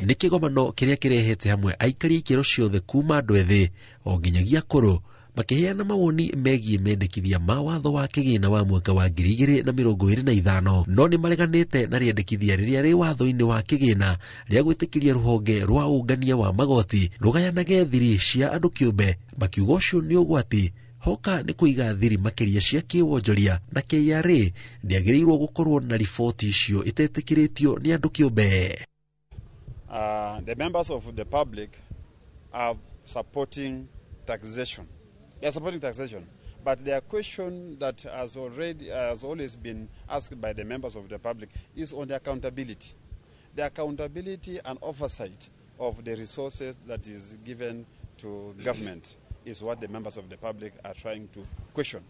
Nĩ kĩgomano kĩrĩa kĩrehete hamwe aikari ikĩro ciothe kuma andũ ethĩ o nginyagia akũrũ makĩheana mawoni megiĩ mendekithia ma watho wa kĩgĩna wa mwaka wa 2025, no nĩ mareganĩte na rĩendekithia rĩrĩa rĩ watho-inĩ wa kĩgĩna rĩa gwĩtĩkĩria rũhonge rwa ũngania wa magoti rũgayanage thiri cia andũ kĩũmbe, makiuga ũcio nĩ ũgwati hoka nĩ kũiga thiri makĩria cia kĩwonjoria na KRA ndĩagĩrĩirwo gũkorwo na riboti icio ĩtetĩkĩrĩtio nĩ andũ kĩũmbe. The members of the public are supporting taxation. They are supporting taxation, but their question that has always been asked by the members of the public is on the accountability. The accountability and oversight of the resources that is given to government is what the members of the public are trying to question.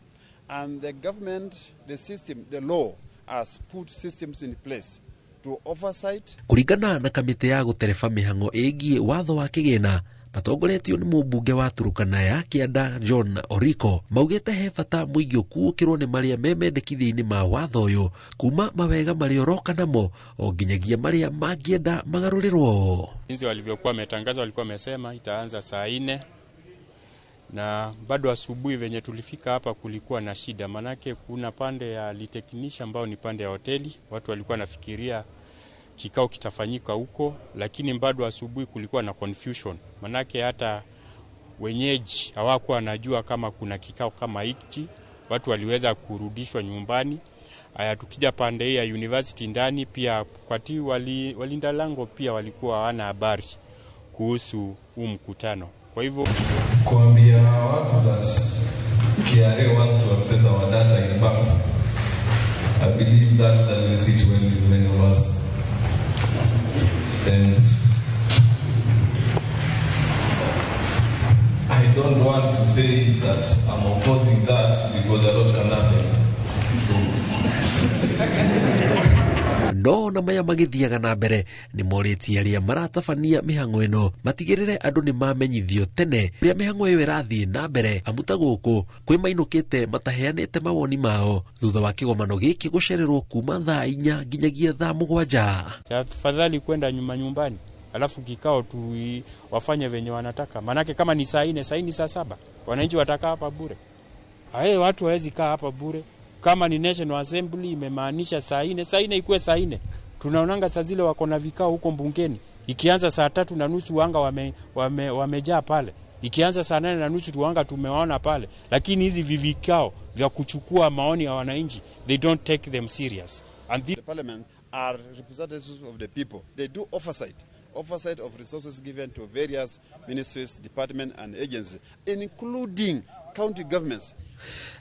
And the government, the system, the law has put systems in place to oversight. Kũringana na kamĩtĩ ya gũtereba mĩhang'o ĩgiĩ watho wa kĩgĩna matongoretio nĩ mũmbunge wa Turukana ya Kĩanda John Oriko, maugĩte he bata mũingĩ ũkuũkĩrwo nĩ marĩa me mendekithia-inĩ ma watho ũyũ kuma mawega marĩa ũroka namo o nginyagia marĩa mangĩenda magarũrĩrwo. Jinsi walivyokuwa wametangaza, walikuwa wamesema itaanza saa 4 na bado asubuhi venye tulifika hapa kulikuwa na shida, manake kuna pande ya Liteknisha ambao ni pande ya hoteli, watu walikuwa nafikiria kikao kitafanyika huko, lakini bado asubuhi kulikuwa na confusion, manake hata wenyeji hawakuwa wanajua kama kuna kikao kama hiki, watu waliweza kurudishwa nyumbani. Haya, tukija pande hii ya university ndani pia kwati walinda lango pia walikuwa hawana habari kuhusu huu mkutano. Kwa hivyo kuambia watu that KRA wants to access our data in banks, I believe that doesn't sit well with many of us. And I don't want to say that I'm opposing that because a lot can happen. So no na maya magĩthiaga na mbere nĩ morĩtie arĩa maratabania mĩhang'o ĩno matigĩrĩre andũ nĩ mamenyithio tene ũrĩa mĩhang'o ĩyo ĩrathiĩ na mbere, amu ta gũkũ kwĩ mainũkĩte mataheanĩte mawoni mao thutha wa kĩgomano gĩkĩ gũcererwo kuma thaa 4 nginyagia thaa 7. Tafadhali kwenda nyuma nyumbani, alafu kikao tu wafanye venye wanataka, manake kama ni saa 4, saa 4 saa 7 wananchi watakaa hapa bure. Hae, watu hawezi kaa hapa bure. Kama ni National Assembly imemaanisha saa 4, saa 4 ikuwe saa 4. Tunaonanga saa zile wako na vikao huko bungeni. Ikianza saa 3:30 wanga wamejaa pale. Ikianza saa 8:30 tuwanga tumewaona pale. Lakini hizi vikao vya kuchukua maoni ya wananchi, they don't take them serious. And the parliament are representatives of the people. They do oversight. Oversight of resources given to various ministries, departments and agencies, including county governments.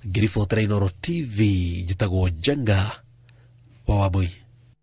Ngiribotera Inooro TV, njĩtagwo Njenga wa Wambui.